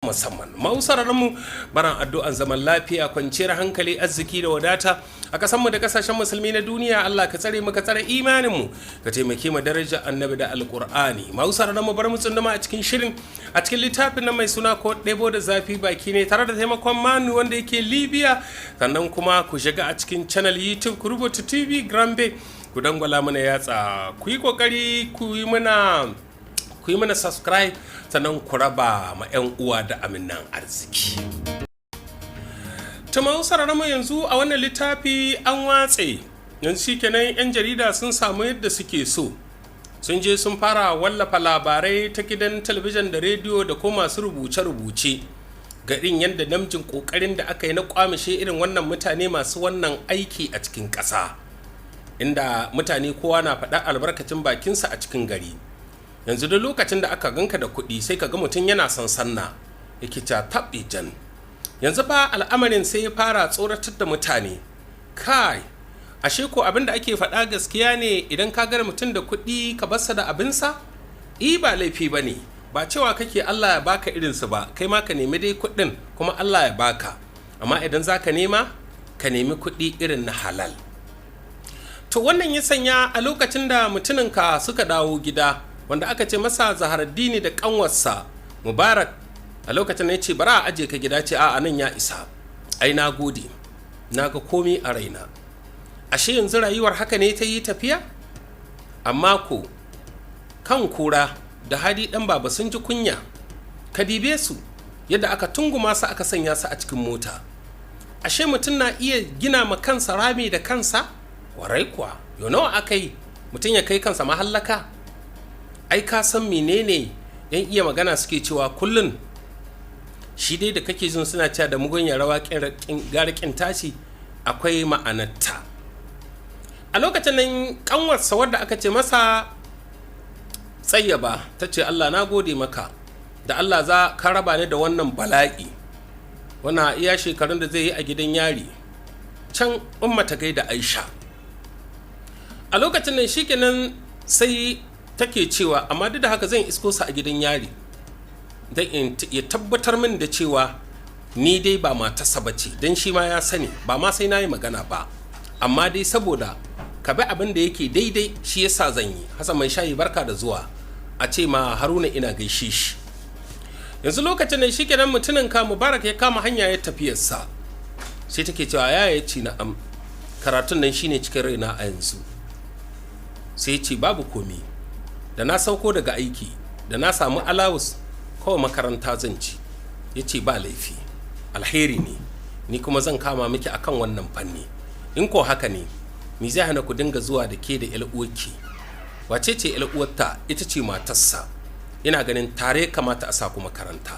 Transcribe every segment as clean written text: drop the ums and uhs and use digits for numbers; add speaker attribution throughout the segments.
Speaker 1: Musamman mu baran addu'an zaman lafiya, kwanciyar hankali, arziki da wadata a kasanmu da kasashen musulmi na duniya. Allah ka tsare mu, ka tsare imanin mu, ka taimake mu daraja Annabi da Alqur'ani. Mu bar mu tsunduma a cikin shirin, a cikin littafin nan mai suna Ko Ɗebo da Zafi Baki ne, tare da taimakon Manu wanda yake Libya. Sannan kuma ku shiga a cikin channel YouTube, ku rubuta TV Grambe, ku dangwala mana yatsa, ku yi kokari ku yi mana subscribe, sannan ku raba ma 'yan uwa da aminan arziki. Tumau mu yanzu a wannan littafi an watse. Yanzu shikenan, 'yan jarida sun samu yadda suke so, sun je sun fara wallafa labarai ta gidan talabijin da rediyo da kuma masu rubuce-rubuce ga irin yadda namjin kokarin da aka yi na kwamishe irin wannan mutane masu wannan aiki a cikin ƙasa, inda mutane kowa na faɗa albarkacin bakinsa a cikin gari. Yanzu duk lokacin da aka ganka da kuɗi, sai ka ga mutum yana son sanna yake ta taɓe jan. Yanzu fa al'amarin sai ya fara tsoratar da mutane. Kai, ashe ko abin da ake faɗa gaskiya ne, idan ka gara mutum da kuɗi ka barsa da abinsa? I, ba laifi ba ne. Ba cewa kake Allah ya baka irinsu ba, kai ma ka nemi dai kuɗin kuma Allah ya baka. Amma idan za ka nema, ka nemi kuɗi irin na halal. To, wannan ya sanya a lokacin da mutuminka suka dawo gida, wanda aka ce masa Zaharaddini da kanwarsa Mubarak, a lokacin da ya ce bara a aje ka gida, ce a nan ya isa, ai na gode, na ga komi a raina. Ashe yanzu rayuwar haka ne ta yi tafiya. Amma ko kan kura da Hadi Dan Baba sun ji kunya. Ka dibe su yadda aka tunguma su, aka sanya su a cikin mota. Ashe mutum na iya gina ma kansa rami da kansa. Warai kuwa, yau nawa aka yi mutum ya kai kansa mahallaka? Ai ka san menene, yan iya magana suke cewa kullun shi dai da kake jin suna cewa da mugun rawa gara kin tashi, akwai ma'anarta. A lokacin nan kanwarsa wadda aka ce masa Tsayyaba ta ce, "Allah na gode maka da Allah za ka raba ni da wannan bala'i." Wannan iya shekarun da zai yi a gidan yari can. Umma ta gaida Aisha a lokacin nan. Shikenan, sai take cewa, amma duk da haka zan isko sa a gidan yari don in ya tabbatar min da cewa ni dai ba matarsa ba ce, don shi ma ya sani, ba ma sai na yi magana ba, amma dai saboda ka bi abin da yake daidai, shi yasa zan yi. Hassan Mai Shayi, barka da zuwa. A ce ma Haruna ina gaishe shi. Yanzu lokacin nan shikenan, mutumin ka Mubarak ya kama hanya ya tafiyarsa. Sai take cewa, ya ya ce, "Na'am, karatun nan shine cikin raina a yanzu." Sai ce, "Babu komi, da na sauko daga aiki, da na samu allowance, kawai makaranta zan ci." Ya ce, "Ba laifi, alheri ne, ni kuma zan kama miki akan wannan fanni. In ko haka ne, me zai hana ku dinga zuwa da ke da uwarki?" Wace ce uwarta? Ita ce matarsa. Ina ganin tare kamata a sa ku makaranta.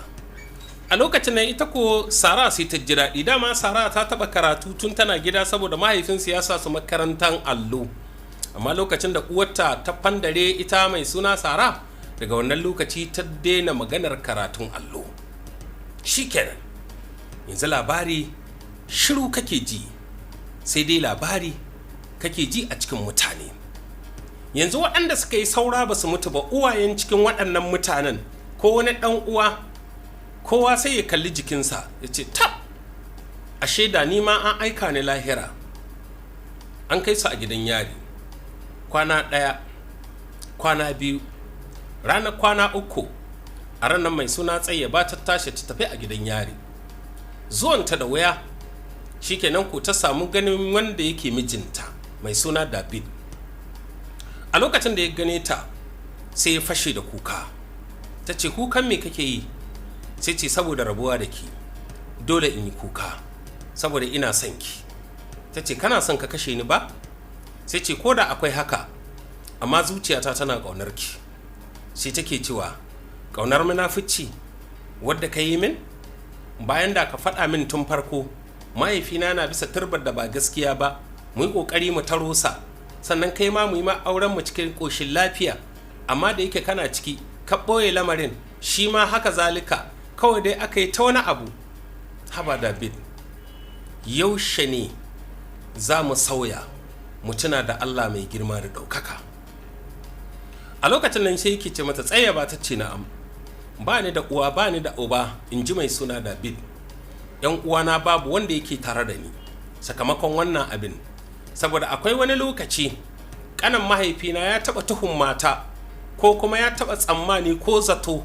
Speaker 1: A lokacin nan ita ko Sara sai ta ji daɗi. Dama Sara ta taɓa karatu tun tana gida, saboda mahaifinsu ya sa su makarantar allo. Amma lokacin da uwarta ta fandare, ita mai suna Sara, daga wannan lokaci ta daina maganar karatun allo. Shikenan, yanzu labari shiru kake ji, sai dai labari kake ji a cikin mutane. Yanzu waɗanda suka yi saura ba su mutu ba, uwayen cikin waɗannan mutanen ko wani ɗan uwa, kowa sai ya kalli jikinsa ya ce, "Tab, ashe da ni ma an aika ni lahira." An kai su a gidan yari kwana 1, kwana 2, ranar kwana 3, a ranar mai suna Tsaye ba ta tashi ta tafi a gidan yari. Zuwanta da wuya. Shikenan ko ta samu ganin wanda yake mijinta mai suna David. A lokacin da ya gane ta, sai ya fashe da kuka. Ta ce, "Kukan me kake yi?" Sai ce, "Saboda rabuwa da ki dole in yi kuka, saboda ina son ki." Ta ce, "Kana son ka kashe ni ba?" Sai ce, "Ko da akwai haka, amma zuciyata tana ƙaunar ki." Sai take cewa, "Ƙaunar munafici wadda ka yi min, bayan da ka faɗa min tun farko mahaifina na bisa turbar da ba gaskiya ba, mu yi ƙoƙari mu taro sa, sannan kai ma mu yi ma auren mu cikin ƙoshin lafiya. Amma da yake kana ciki ka ɓoye lamarin, shi ma haka zalika, kawai dai aka yi ta wani abu. Haba David, yaushe ne za mu sauya, mu tuna da Allah mai girma da ɗaukaka?" A lokacin nan sai yake ce mata, "Tsaye ba?" Ta ce, "Na'am." Ba ni da uwa, ba ni da uba, in ji mai suna David. Yan uwana babu wanda yake tare da ni sakamakon wannan abin, saboda akwai wani lokaci kanan mahaifina ya taɓa tuhun mata, ko kuma ya taɓa tsammani ko zato,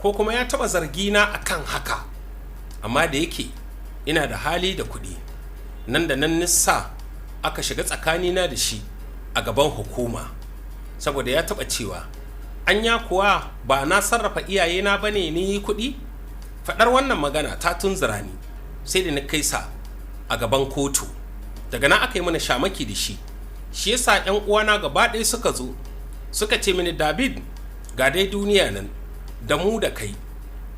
Speaker 1: ko kuma ya taɓa zargina akan haka. Amma da yake ina da hali da kuɗi, nan da nan nissa aka shiga tsakanina da shi a gaban hukuma, saboda ya taɓa cewa, anya kuwa ba na sarrafa iyayena ba ne ni yi kuɗi? Faɗar wannan magana ta tunzura ni, sai da na kai sa a gaban kotu. Daga nan aka yi mana shamaki da shi. Shi yasa yan uwana gaba ɗaya suka zo suka ce mini, "David, ga dai duniya nan da mu da kai,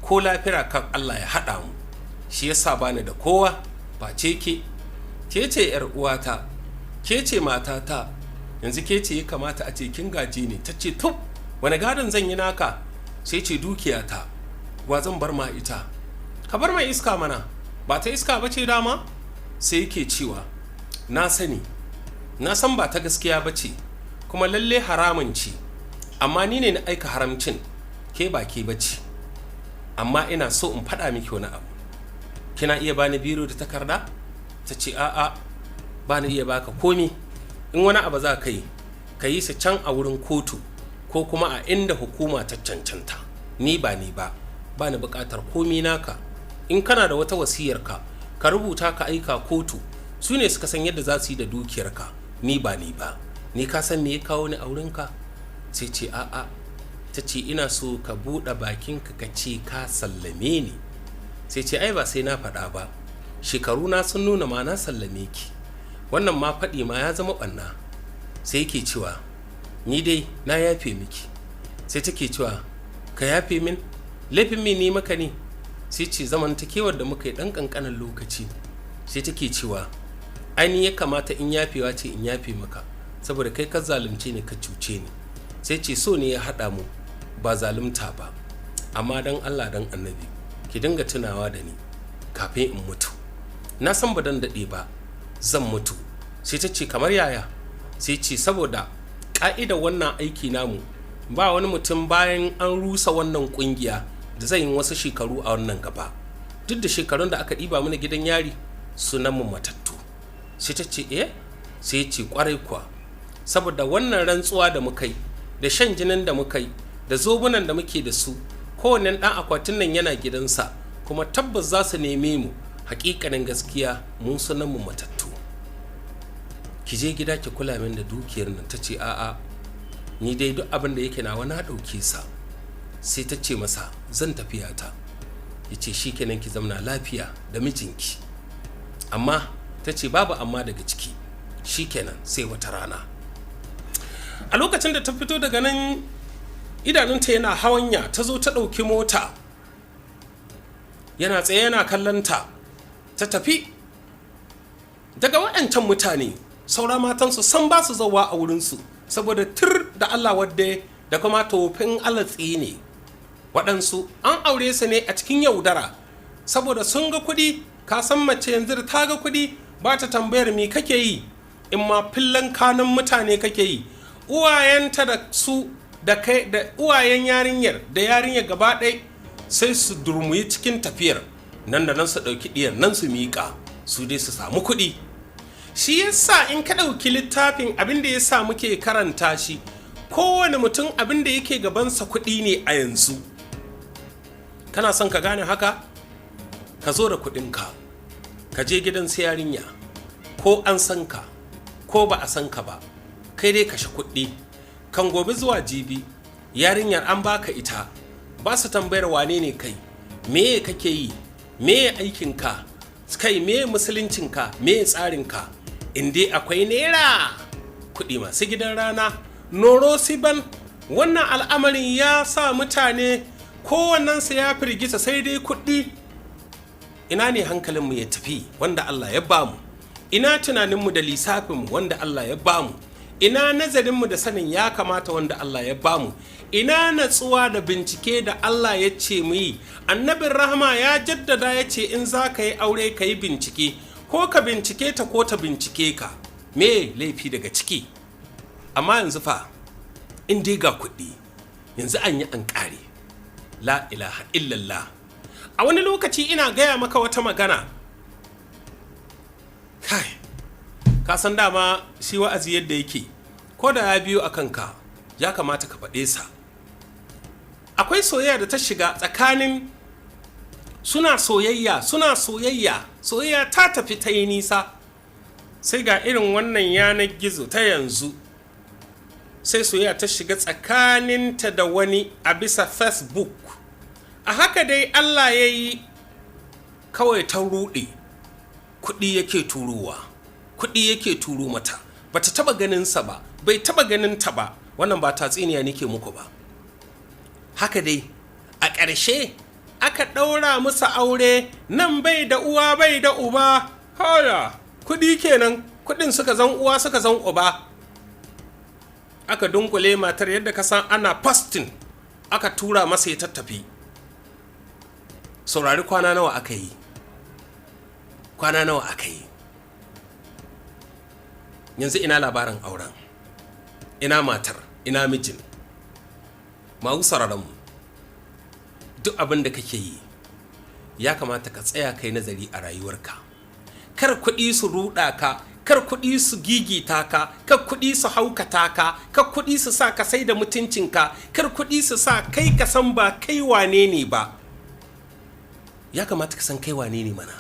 Speaker 1: ko lafira kan Allah ya haɗa mu." Shi yasa bani da kowa face ke. Ke ce yar uwata, ke ce matata, yanzu ke ce ya kamata a ce kin gaje ne. Ta ce, "Tub, wani gadon zan yi naka?" Sai ce, "Dukiyata, wa zan bar ma ita?" "Ka bar mai iska mana, ba ta iska ba ce dama." Sai yake cewa, "Na sani, na san ba ta gaskiya ba ce, kuma lalle haramun ce, amma ni ne na aika haramcin, ke ba ke ba ce. Amma ina so in faɗa miki wani abu. Kina iya bani biro da takarda?" Ta ce, "A'a, ba ni iya baka komi. In wani abu za ka yi, ka yi sa can a wurin kotu ko kuma a inda hukuma ta cancanta. Ni ba ni ba, ba ni buƙatar komi naka. In kana da wata wasiyarka, ka rubuta ka aika kotu. Su ne suka san yadda za su yi da dukiyarka. Ni ba ni ba. Ni ka san me ya kawo ni a wurinka?" Sai ce, "A'a." Ta ce, "Ina so ka buɗe bakinka ka ce ka sallame ni." Sai ce, "Ai ba sai na faɗa ba, shekaru na sun nuna ma na sallame ki. Wannan ma faɗi ma ya zama ɓanna." Sai yake cewa, "Ni dai na yafe miki." Sai take cewa, "Ka yafe min? Laifin me ne maka ne?" Sai ce, "Zamantakewar da muka yi ɗan ƙanƙanin lokaci." Sai take cewa, "Ai ni ya kamata in yafewa ce in yafe maka, saboda kai ka zalunce ni, ka cuce ni." Sai ce, "So ne ya haɗa mu, ba zalunta ba. Amma dan Allah dan Annabi ki dinga tunawa da ni kafin in mutu. Na san ba dan daɗe ba, zan mutu." Sai ta ce, "Kamar yaya?" Sai ce, "Saboda ƙa'idar wannan aiki namu, ba wani mutum bayan an rusa wannan ƙungiya da zai yi wasu shekaru a wannan gaba. Duk da shekarun da aka ɗiba mana gidan yari, sunan mu matattu." Sai ta ce, "Eh?" Sai ce, "Kwarai kuwa, saboda wannan rantsuwa da muka yi, da shan jinin da muka yi, da zobunan da muke da su, kowane ɗan akwatin nan yana gidansa, kuma tabbas za su neme mu. Hakikanin gaskiya, mun sunan mu matattu. Ki je gida ki kula min da dukiyar nan." Ta ce, "A'a, ni dai duk abin da yake nawa na ɗauke sa." Sai ta ce masa, "Zan tafiya ta." Ya ce, "Shi kenan, ki zamna lafiya da mijinki." Amma ta ce, "Babu amma daga ciki. Shi kenan, sai wata rana." A lokacin da ta fito daga nan, idanunta yana hawanya, ta zo ta ɗauki mota. Yana tsaye yana kallonta ta tafi. Daga waɗancan mutane, saura matansu san ba su zauwa a wurinsu, saboda tur da Allah wadda da kuma tofin alatsi ne. Waɗansu an aure su ne a cikin yaudara, saboda sun ga kuɗi. Ka san mace yanzu da ta ga kuɗi, ba ta tambayar me kake yi. In ma fillan kanun mutane kake yi, uwayenta da su da kai da uwayen yarinyar da yarinyar gaba ɗaya sai su durmuyi cikin tafiyar nan da nan, su ɗauki ɗiyar nan su miƙa, su dai su samu kuɗi. Shi yasa in ka ɗauki littafin, abin da ya sa muke karanta shi, kowane mutum abin da yake gabansa kuɗi ne a yanzu. Kana son ka gane haka, ka zo da kuɗinka, ka je gidan su yarinya. Ko an san ka ko ba a san ka ba, kai dai kashe kuɗi. Kan gobe zuwa jibi, yarinyar an baka ita. Ba su tambayar wane ne kai, me kake yi, me aikinka, kai me musuluncinka, me tsarinka. In dai akwai naira, kuɗi masu gidan rana noro siban. Wannan al'amarin ya sa mutane kowannensu ya firgita, sai dai kuɗi. Ina ne hankalinmu ya tafi wanda Allah ya bamu? Ina tunaninmu da lissafinmu wanda Allah ya bamu? Ina nazarinmu da sanin ya kamata wanda Allah ya bamu? Ina natsuwa da bincike da Allah ya ce mu yi? Annabin rahama ya jaddada, ya ce in za ka yi aure, ka yi bincike, ko ka bincike ta ko ta bincike ka. Me laifi daga ciki? Amma yanzu fa, in dai ga kuɗi, yanzu an yi an ƙare. La ilaha illallah. A wani lokaci ina gaya maka wata magana. Kai, ka san dama shi wa'azi yadda yake, ko da ya biyo a kanka ya kamata ka faɗe sa. Akwai soyayya da ta shiga tsakanin suna, soyayya suna soyayya, soyayya ta tafi ta yi nisa, sai ga irin wannan yanar gizo ta yanzu, sai soyayya ta shiga tsakaninta da wani a bisa Facebook. A haka dai Allah ya yi, kawai ta ruɗe. Kuɗi yake turowa, kuɗi yake turo mata. Bata taba ganinsa ba, bai taba ganin ta ba. Wannan ba tatsuniya nake muku ba. Haka dai a ƙarshe aka ɗaura musu aure. Nan bai da uwa, bai da uba. Haya, kuɗi kenan. Kuɗin suka zan uwa, suka zan uba. Aka dunkule matar yadda ka san ana fasting, aka tura masa ya tattafi. Saurari, kwana nawa aka yi? Kwana nawa aka yi? Yanzu ina labarin auren? Ina matar? Ina mijin? Masu sauraronmu, duk abin da kake yi ya kamata ka tsaya kai nazari a rayuwarka. Kar kuɗi su ruɗa ka, kar kuɗi su gigita ka, kar kuɗi su haukata ka, kar kuɗi su sa ka sai da mutuncinka, kar kuɗi su sa kai ka san ba kai wane ne ba. Ya kamata ka san kai wane ne mana.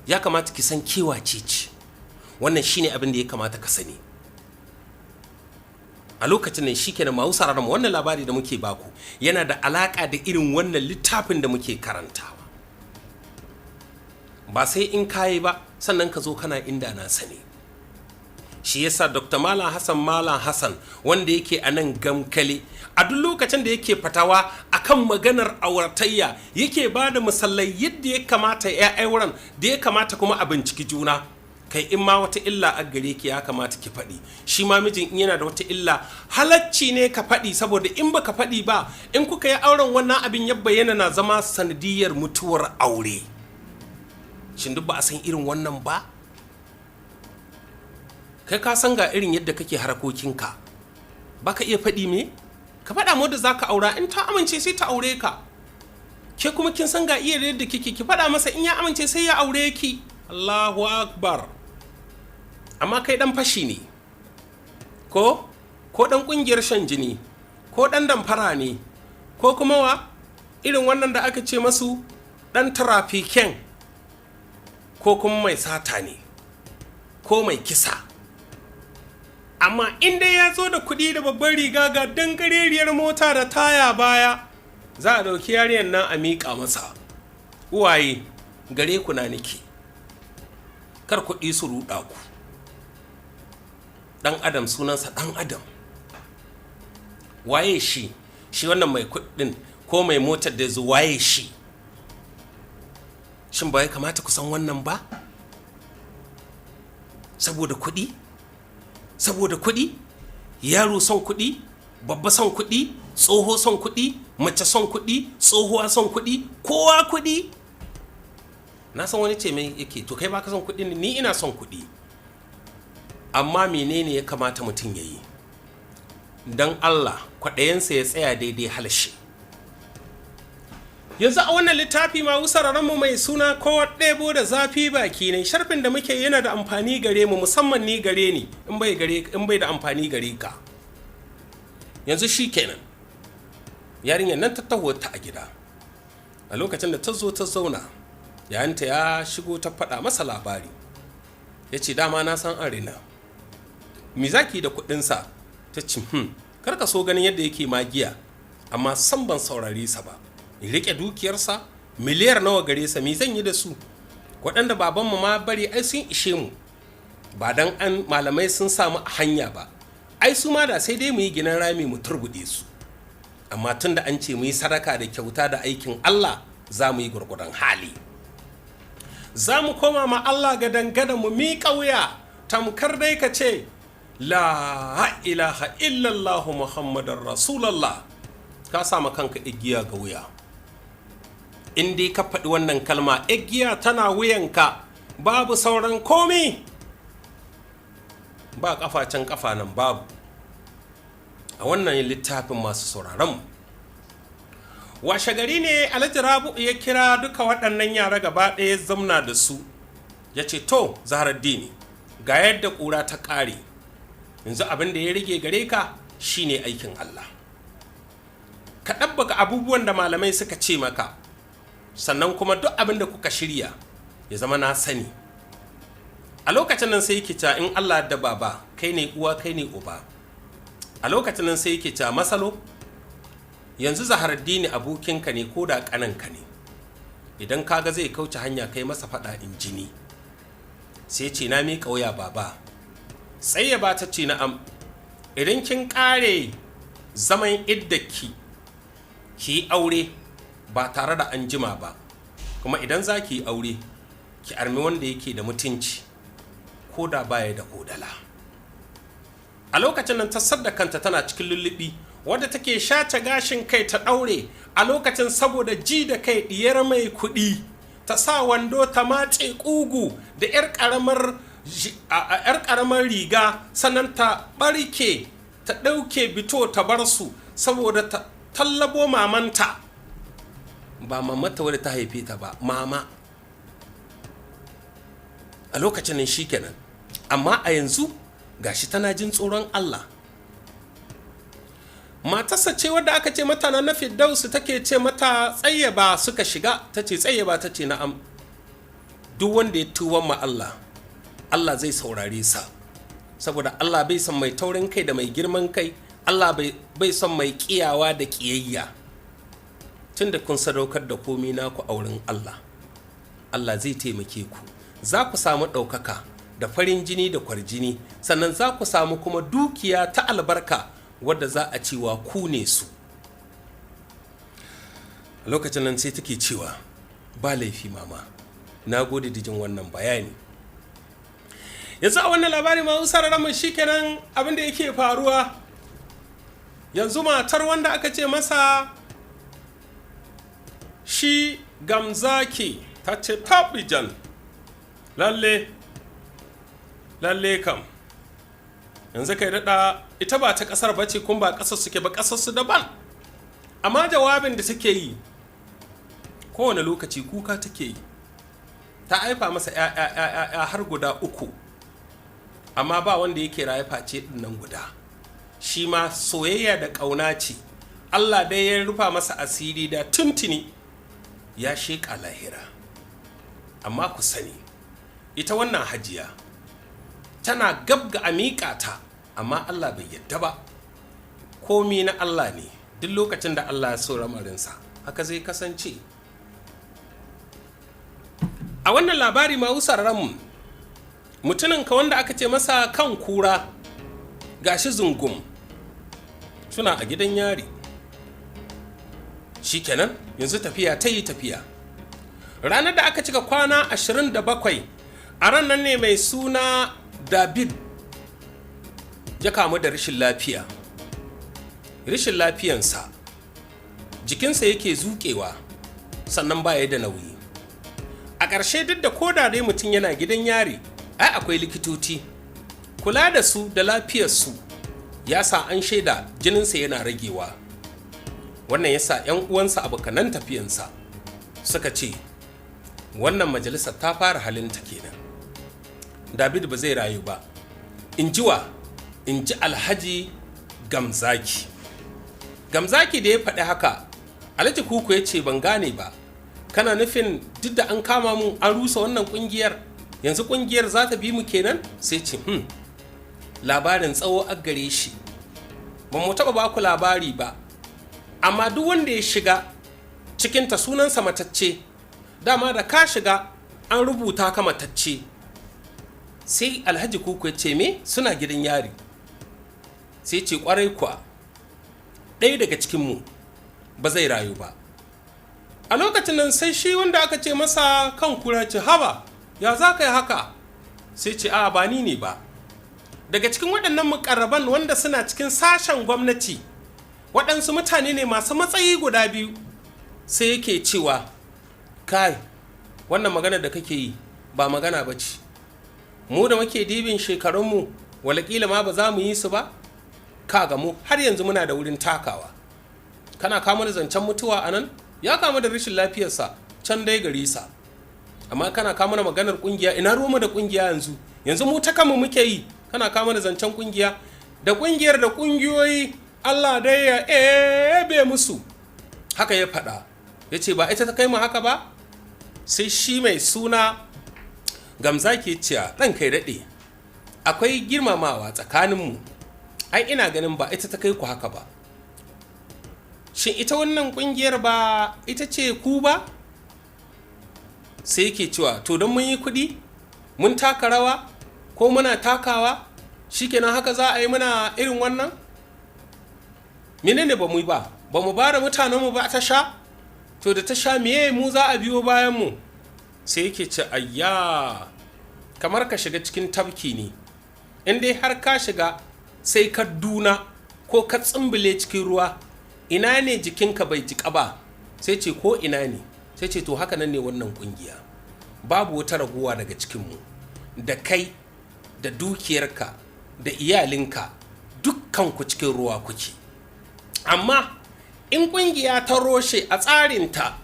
Speaker 1: Ya kamata ki san ke wace ce. Wannan shine abin da ya kamata ka sani a lokacin nan. Shikenan, masu sauraron mu, wannan labari da muke baku yana da alaka da irin wannan littafin da muke karantawa. Ba sai in kayi ba sannan ka zo kana inda na sani. Shi yasa Dr. Malam Hassan, Malam Hassan wanda yake a nan Gamkale, a duk lokacin da yake fatawa akan maganar auratayya, yake ba da misalai yadda ya kamata ya auren da ya kamata, kuma a binciki juna. Kai, in ma wata illa a gare ki, ya kamata ki faɗi. Shi ma mijin, in yana da wata illa, halacci ne ka faɗi, saboda in baka faɗi ba, in kuka yi auren, wannan abin ya bayyana, na zama sanadiyar mutuwar aure. Shin duk ba a san irin wannan ba? Kai ka san ga irin yadda kake harkokinka, baka iya faɗi me ka faɗa mu da za ka aura. In ta amince, sai ta aure ka. Ke kuma kin san ga iya yadda kike, ki faɗa masa. In ya amince, sai ya aure ki. Allahu akbar. Amma kai dan fashi ne, ko dan kungiyar shan jini, ko dan damfara ne, ko kuma wa irin wannan da aka ce masu dan tarafiken, ko kuma mai sata ne, ko mai kisa. Amma in dai ya zo da kuɗi da babban riga, ga dangareriyar mota da taya baya, za a ɗauki yarinyar nan a miƙa masa. Uwaye, gare ku na nake, kar kuɗi su ruɗa ku. Ɗan adam sunansa ɗan adam. Waye shi? Shi wannan mai kuɗin ko mai motar da zo, waye shi? Shin ba ya kamata ku san wannan ba? Saboda kuɗi, saboda kuɗi, yaro son kuɗi, babba son kuɗi, tsoho son kuɗi, mace son kuɗi, tsohuwa son kuɗi, kowa kuɗi. Na san wani ce mai yake, "To, kai baka son kuɗi?" Ni ina son kuɗi, amma menene ya kamata mutum ya yi? Don Allah, kwaɗayensa ya tsaya daidai halshe. Yanzu a wannan littafi ma mu mai suna "Kowa ɗebo da zafi baki ne", sharfin da muke yana da amfani gare mu, musamman ni gare ni, in bai da amfani gare ka. Yanzu shi kenan, yarinyar nan ta taho ta a gida. A lokacin da ta zo ta zauna, yayanta ya shigo, ta faɗa masa labari. Ya ce, "Dama na san an rina me zaki da kuɗinsa." Ta ce, kar ka so ganin yadda yake magiya, amma san ban saurare sa ba. In riƙe dukiyarsa, miliyar nawa gare sa, me zan yi da su? Waɗanda babanmu ma bari ai sun ishe mu. Ba dan an malamai sun samu a hanya ba, ai su ma da sai dai mu yi ginin rami mu turbuɗe su. Amma tun da an ce mu yi sadaka da kyauta da aikin Allah, za mu yi gwargwadon hali. Za mu koma ma Allah ga dangana, mu miƙa wuya, tamkar dai ka ce la ilaha illallah Muhammadun Rasulallah, ka sama kanka igiya ga wuya. In dai ka faɗi wannan kalma, igiya tana wuyanka, babu sauran komi, ba kafa can, kafa nan, babu. A wannan littafin, masu sauraron, Washe gari ne Alhaji Rabu'u ya kira duka waɗannan yara gaba ɗaya, zamna da su, ya ce, "To Zaharaddini, ga yadda ƙura ta ƙare. Yanzu abin da ya rage gare ka shine aikin Allah. Ka ɗabbaka abubuwan da malamai suka ce maka, sannan kuma duk abin da kuka shirya ya zama na sani." A lokacin nan sai yake cewa, "In Allah da baba, kai ne uwa, kai ne uba." A lokacin nan sai yake cewa, "Masalo, yanzu Zaharaddini abokinka ne ko da ƙananka ne, idan kaga zai kauce hanya, kai masa faɗa in jini." Sai ce, "Na miƙa wuya, baba." Tsaye ba ta ce, "Na'am, idan kin ƙare zaman iddaki, ki yi aure ba tare da an jima ba. Kuma idan za ki yi aure, ki armi wanda yake da mutunci, ko da baya da kodala." A lokacin nan ta sadda kanta tana cikin lullubi wadda take shace gashin kai ta ɗaure a lokacin saboda ji da kai, ɗiyar mai kuɗi, ta sa wando ta matse ƙugu da 'yar ƙaramar riga, sannan ta ɓarke ta ɗauke bito ta bar su saboda ta tallabo mamanta, ba mamata wadda ta haife ta ba, mama a lokacin nan. Shikenan. Amma a yanzu gashi tana jin tsoron Allah. Matarsa ce wadda aka ce mata na Firdausu, take ce mata Tsayyaba, suka shiga, ta ce, "Tsayyaba," ta ce, "Na'am." "Duk wanda ya tuban ma Allah, Allah zai saurare sa, saboda Allah bai son mai taurin kai da mai girman kai. Allah bai son mai kiyawa da kiyayya. Tunda kun sadaukar da komi naku a wurin Allah, Allah zai taimake ku. Za ku samu ɗaukaka da farin jini da kwarjini, sannan za ku samu kuma dukiya ta albarka wadda za a cewa ku ne su." Lokacin nan sai take cewa, "Ba laifi mama, na gode da jin wannan bayani." Yanzu a wannan labari ma usar mu, shikenan, abin da yake faruwa yanzu, matar wanda aka ce masa shi Gamzaki ta ce, "Tabijan, lalle lalle kam yanzu kai daɗa ita ba ta ƙasar ba ce, kun ba ƙasar suke ba, ƙasar su daban." Amma jawabin da take yi kowane lokaci, kuka take yi. Ta haifa masa ‘ya'ya har guda uku, amma ba wanda yake raye face ɗin nan guda. Shi ma soyayya da ƙauna ce, Allah dai ya rufa masa asiri, da tuntuni ya sheƙa lahira. Amma ku sani, ita wannan hajiya tana gab ga a miƙa ta, amma Allah bai yadda ba. Komi na Allah ne. Duk lokacin da Allah ya so lamarinsa, haka zai kasance. A wannan labari ma mu, mutumin ka wanda aka ce masa kan kura, gashi zungum suna a gidan yari. Shikenan, yanzu tafiya ta yi tafiya. Ranar da aka cika kwana 27, a ran nan ne mai suna David ya kamu da rashin lafiya. Rashin lafiyansa, jikinsa yake zuƙewa, sannan baya da nauyi. A ƙarshe, duk da koda dai mutum yana gidan yari, ai akwai likitoci kula da su da lafiyarsu, ya sa an shaida jininsa yana ragewa. Wannan ya sa 'yan uwansa, abokanan tafiyansa, suka ce wannan majalisar ta fara halinta kenan, David ba zai rayu ba. In ji wa? In ji Alhaji Gamzaki. Gamzaki da ya faɗi haka, Alhaji Kuku ya ce, "Ban gane ba. Kana nufin duk da an kama mu, an rusa wannan kungiyar, yanzu kungiyar za ta bi mu kenan?" Sai ce, Labarin tsawo a gare shi, ba mu taɓa ba ku labari ba, amma duk wanda ya shiga cikinta sunansa matacce. Dama da ka shiga, an rubuta ka matacce." Sai Alhaji Kuku ya ce, "Me, suna gidan yari?" Sai ce, "Kwarai kuwa, ɗaya daga cikinmu ba zai rayu ba." A lokacin nan sai shi wanda aka ce masa kan kura ce, "Haba, ya za ka yi haka?" Sai ce, "A ba ni ne ba. Daga cikin waɗannan mukarraban wanda suna cikin sashen gwamnati, waɗansu mutane ne masu matsayi guda biyu." Sai yake cewa, "Kai, wannan magana da kake yi ba magana ba ce. Mu da muke dibin shekarunmu, walakila ma ba za mu yi su ba. Ka ga mu har yanzu muna da wurin takawa. Kana kama da zancen mutuwa a nan? Ya kama da rashin lafiyarsa can dai gari sa. Amma kana kama da maganar kungiya, ina ruwanmu da kungiya yanzu? Yanzu mu ta kanmu muke yi, kana kama da zancen kungiya. Da kungiyar da kungiyoyi, Allah dai ya ebe musu. Haka ya faɗa. Ya ce ba ita ta kai mu haka ba? Sai shi mai suna Gamzaki ce, ɗan kai daɗe, akwai girmamawa tsakaninmu, ai ina ganin ba ita ta kai ku haka ba. Shin ita wannan kungiyar ba ita ce ku ba? Sai yake cewa, to don mun yi kuɗi, mun taka rawa ko muna takawa, shikenan haka za a yi muna irin wannan? Menene ba mu yi ba? Ba mu ba da mutanenmu ba ta sha? To da ta sha, meye mu za a biyo bayan mu? Sai yake ce, ayya, kamar ka shiga cikin tafki ne, in dai har ka shiga sai ka duna ko ka tsimbile cikin ruwa, ina ne jikinka bai jika ba? Sai ce ko ina ne. Sai ce to haka nan ne wannan kungiya, babu wata raguwa daga cikinmu, da kai da dukiyarka da iyalinka dukkanku cikin ruwa kuke. Amma in kungiya ta roshe a tsarinta,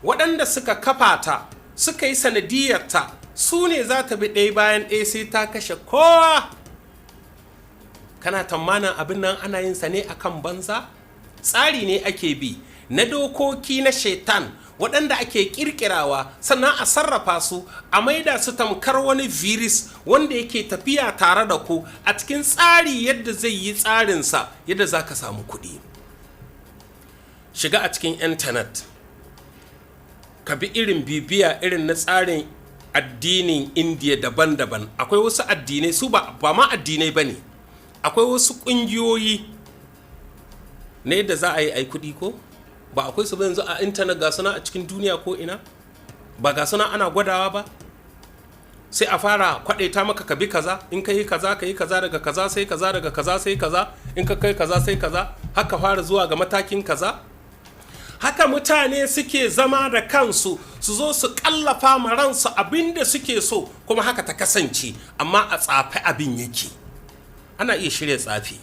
Speaker 1: waɗanda suka kafa ta suka yi sanadiyarta su ne za ta bi ɗaya bayan ɗaya sai ta kashe kowa. Kana tamanin abin nan ana yin sa ne akan banza? Tsari ne ake bi na dokoki na shaitan waɗanda ake ƙirƙirawa, sannan a sarrafa su a maida su tamkar wani virus wanda yake tafiya tare da ku a cikin tsari, yadda zai yi tsarinsa yadda za ka samu kuɗi. Shiga a cikin intanet, ka bi irin bibiya irin na tsarin addinin Indiya daban-daban. Akwai wasu addinai, su ba ma addinai ba ne, akwai wasu ƙungiyoyi na yadda za a yi ai kuɗi, ko ba akwai su ba yanzu a intanet? Ga suna a cikin duniya ko ina, ba ga suna ana gwadawa ba? Sai a fara kwaɗaita maka ka bi kaza, in ka yi kaza, ka yi kaza, daga kaza sai kaza, daga kaza sai kaza, in ka kai kaza sai kaza, haka fara zuwa ga matakin kaza. Haka mutane suke zama da kansu su zo su kallafa ma ransu abin da suke so, kuma haka ta kasance. Amma a tsafe abin yake. Ana iya shirya tsafi.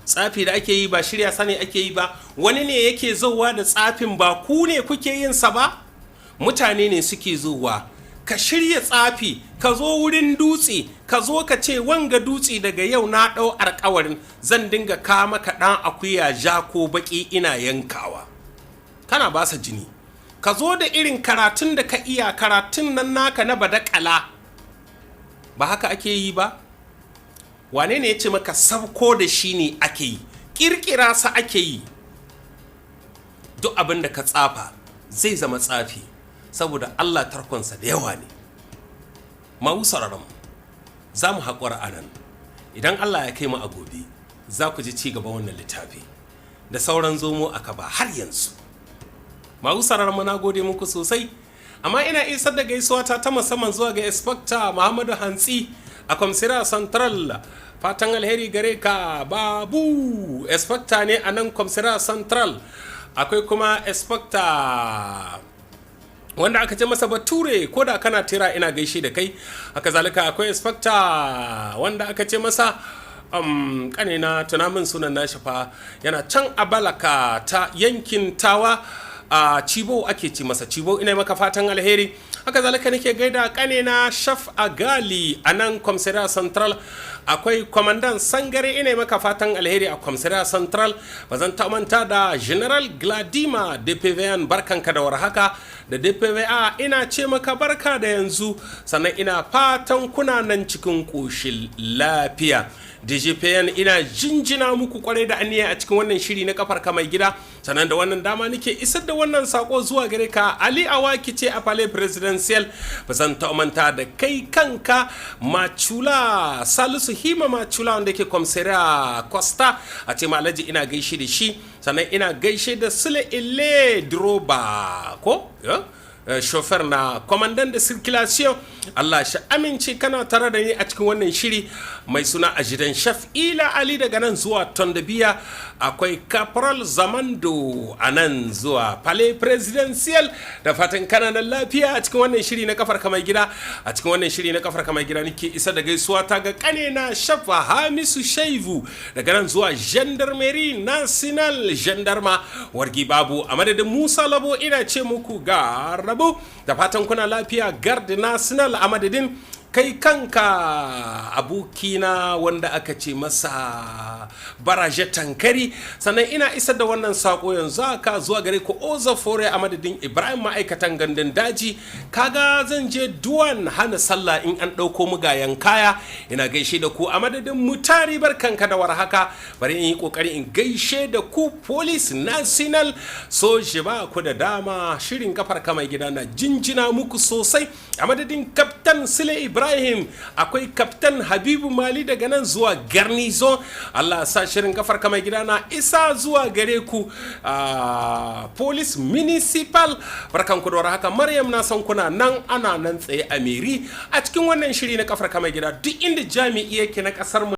Speaker 1: Tsafi da ake yi ba shirya sani ake yi ba, wani ne yake zowa da tsafin, ba ku ne kuke yin sa ba, mutane ne suke zowa. Ka shirya tsafi, ka zo wurin dutse, ka zo ka ce, wanga dutse, daga yau na ɗau alkawarin zan dinga ka maka ɗan akuya ja ko baƙi ina yankawa, kana ba sa jini. Ka zo da irin karatun da ka iya, karatun nan naka na badakala. Ba haka ake yi ba? Wane ne ya ce maka sabko da shi ne ake yi? Kirkira sa ake yi. Duk abin da ka tsafa zai zama tsafi, saboda Allah tarkonsa da yawa ne. Mawu sararin za mu haƙura a nan. Idan Allah ya kai mu a gobe, za ku ji ci gaba wannan littafi da sauran zomo aka ba har yanzu. Mawu sararin mu, na gode muku sosai. Amma ina isar da gaisuwa ta ta musamman zuwa ga Inspector Muhammadu Hantsi a Commissariat Central. Fatan alheri gare ka, babu inspector ne a nan Commissariat Central. Akwai kuma Inspector wanda aka ce masa Bature, ko da kana tira, ina gaishe da kai. Haka zalika akwai Inspector wanda aka ce masa kanina, tunamin sunan nashi fa, yana can a Balaka ta yankin Tawa, a Cibo ake ce masa, Cibo, ina maka fatan alheri. Haka zalika nake gaida kanina Shaf Agali a nan Commissariat Central. Akwai Kwamandan Sangare, ina maka fatan alheri a Commissariat Central. Ba zan manta da General Gladima DPVN, barkanka da warhaka, da DPVA, ina ce maka barka da yanzu, sannan ina fatan kuna nan cikin ƙoshin lafiya. DGPN, ina jinjina muku kwarai da aniya a cikin wannan shiri na Kafar Ka Mai Gida. Sannan da wannan dama nake isar da wannan sako zuwa gare ka, Ali Awaki ce a Palais Presidential. Ba zan manta da kai kanka, Macula Salisu Hima Macula, wanda ke Commissariat Costa, a ce Alhaji, ina gaishe da shi. Sannan ina gaishe da Sule Ile Droba ko Chauffeur na commandant de circulation, Allah shi amince kana tare da ni a cikin wannan shiri mai suna Adjudant Chef Ila Ali. Daga nan zuwa Tondabiya akwai Caporal Zamando a nan zuwa Palais Presidentiel. Da fatan kana nan lafiya a cikin wannan shiri na Kafar Kamar Gida. A cikin wannan shiri na Kafar Kamar Gida nake isa da gaisuwa ta ga kane na Shafa Hamisu Shaivu daga nan zuwa Gendarmerie Nationale, Gendarma Wargi Babu. A madadin Musa Labo ina ce muku ga rabu, da fatan kuna lafiya. Garde Nationale, a madadin kai kanka abokina wanda aka ce masa Baraje Tankari. Sannan ina isar da wannan sako yanzu aka zuwa gare ku Oza Fore, a madadin Ibrahim ma'aikatan gandun daji. Kaga zan je duwan hana sallah in an ɗauko mugayen kaya. Ina gaishe da ku a madadin Mutari, barkanka da warhaka. Bari in yi kokari in gaishe da ku Police National, soji ba ku da dama. Shirin Kafar Kamai Gida na jinjina muku sosai. A madadin Kaftan Sule Ibrahim, akwai Kaftan Habibu Mali daga nan zuwa Garnizon. Allah sa shirin Kafar Kamai Gida na isa zuwa gare ku Police Municipal, barkan ku da haka. Maryam, na san kuna nan, ana nan tsaye a meri a cikin wannan shiri na Kafar Kamai Gida, duk inda jami'i yake na kasar mu.